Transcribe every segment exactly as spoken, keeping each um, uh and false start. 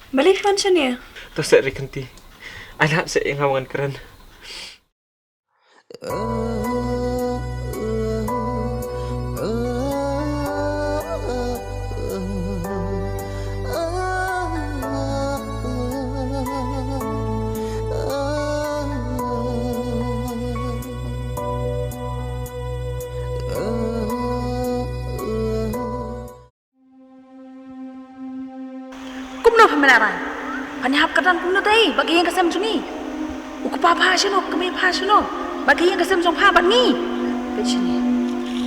Balei phi wan shane? To seh Rikynti. Ai lad seh ïa nga wan kren. Kumno pha mlien? Phan ïahap kyrdan kumno te, bad ka ïing ka sem jong ngi? U kpa pha shano, ka kmie pha shano, bad ka ïing ka sem jong pha bad ngi? Peit shane.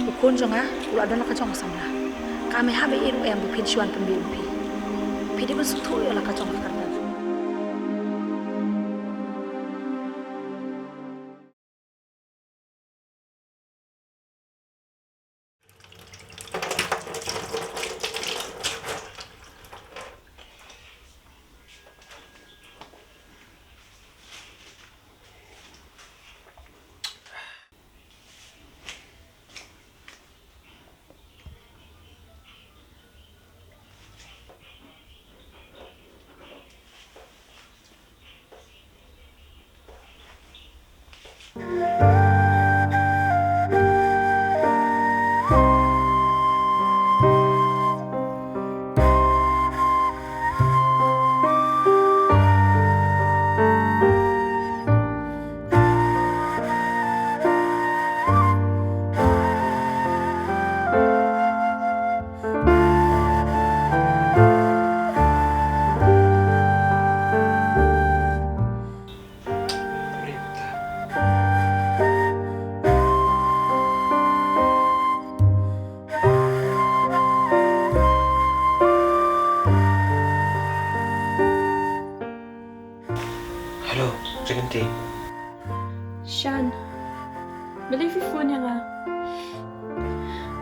U khun jong nga u la don la ka jong ka samla. Kam hap ei ei ruh em ba phin shu wan pynbeit ma phi. Phi dei ban sngewthuh ïa la ka jong ka kyrdan. Hello, Rikynti. Shan. Balei phi phone ïa nga?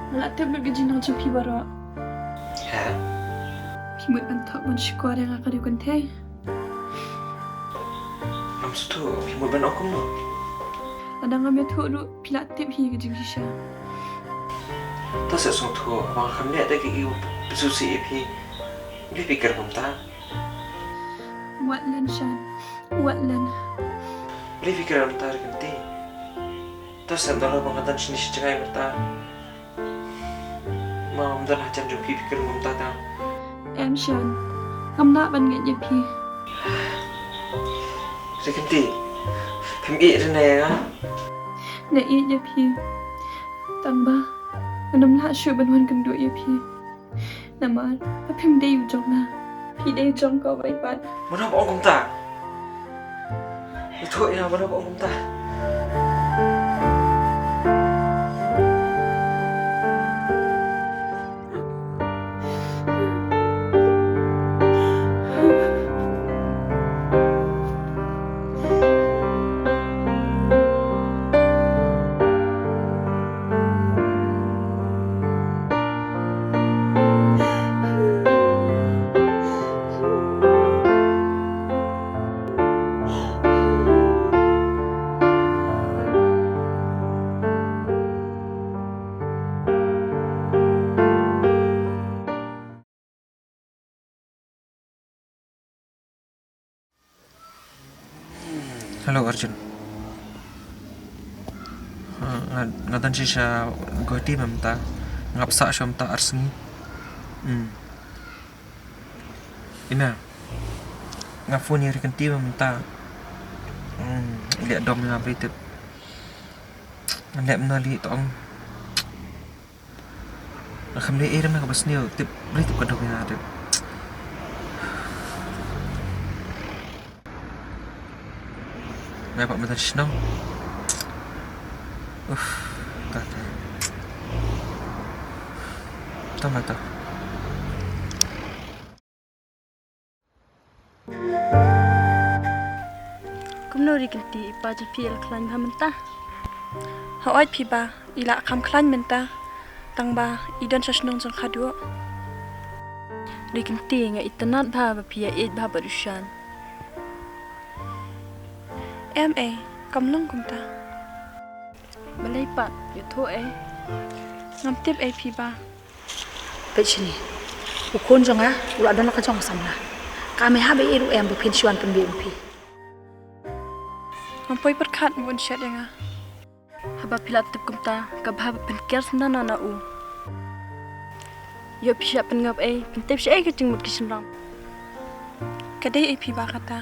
Nga la tip lut ka jingnang jong phi baroh. Ha? Phi mut ban thok ban shukor ïa nga ka dei kynthei. Ngam sngewthuh, phi mut ban ong kumno? Lada ngam ïathuh ruh phi la tip hi ka jingshisha. To seh sngewthuh, ba nga kham leh da ki ïa u pynsusi ïa phi. Phi phi kren kumta. Wat len Shan, wat len. Balei phi kren kumta Rikynti? To seh ynda la ba nga don shane shi jngai mynta. Ma ngam don hajan jong phi phi kren kumta tang. Em Shan, ngam lah ban ngeit ïa phi. Rikynti, phim ïeit rynne ïa nga? Nga ïeit ïa phi. Tang ba ngan ym lah shuh ban wan kynduh ïa phi. Namar ba phim dei u jong nga, phi dei u jong kawei pat. Mano ba ong kumta? Ïathuh ïa nga mano ba ong kumta. Hello Arjun. Ha, nga, nga don shisha Guwahati mynta. Nga bsa sha mynta ar sngi. Hmm. Ina. Nga phone ïa Rikynti mynta. Hmm, i leh dom ïa nga balei tip. Nga leh mynta lei tong. Nga kham leh ei ruh na kaba sniew tip balei tip ka dok ïa nga tip. Nga pat mynta shnong. Uff, ta ta. Ta ma ta. Kumno Rikynti, i pa jong phi i la khlaiñ bha mynta? Hooid phi ba i la kham khlaiñ mynta, tang ba i don sha shnong jong khaduh. Rikynti, nga itynnad bha ba phi ïa ïeit bha bad u Shan. Em ei, kam long kumta. Balei pat, ïathuh ei. Ngam tip ei phi ba. Peit shane. U khun jong nga u la don la ka jong ka samla. Ka mei haba ïeit ruh em ba phin shu wan pynbieit ma phi. Ngam poi pyrkhat bun shet ïa nga. Haba phi la tip kumta ka bha ba phin ker sngewbha na u. Ïoh phi shah pynngop ei, phin tip shaei ka jingmut ki shynrang. Ka dei ei phi ba kata.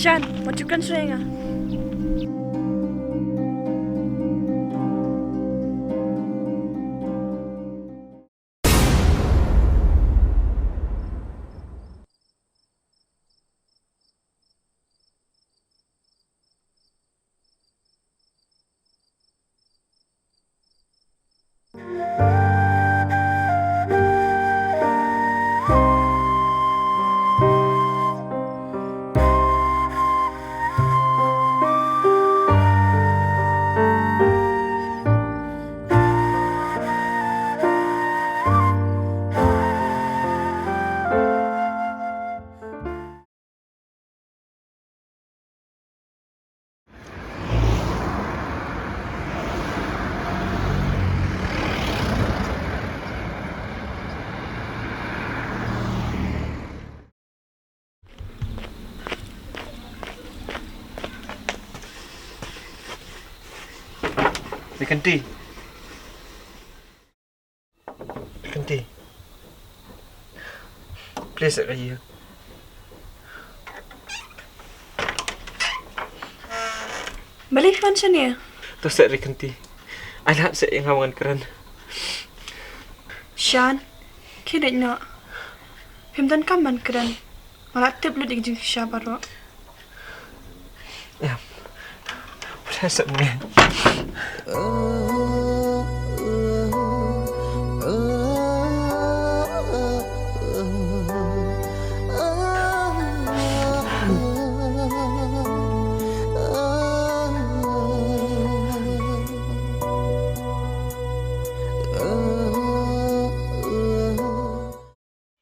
Shan, wat ju kren shuh ïa nga. Rikynti. Rikynti. Please, Rikynti. Balei phi wan shane? To seh Rikynti. Ai lad seh ïa nga ban kren. Shan, khie leit noh. Phim donkam ban kren. Nga la tip lut ïa ka jingshisha baroh. Em. Balei seh mynne?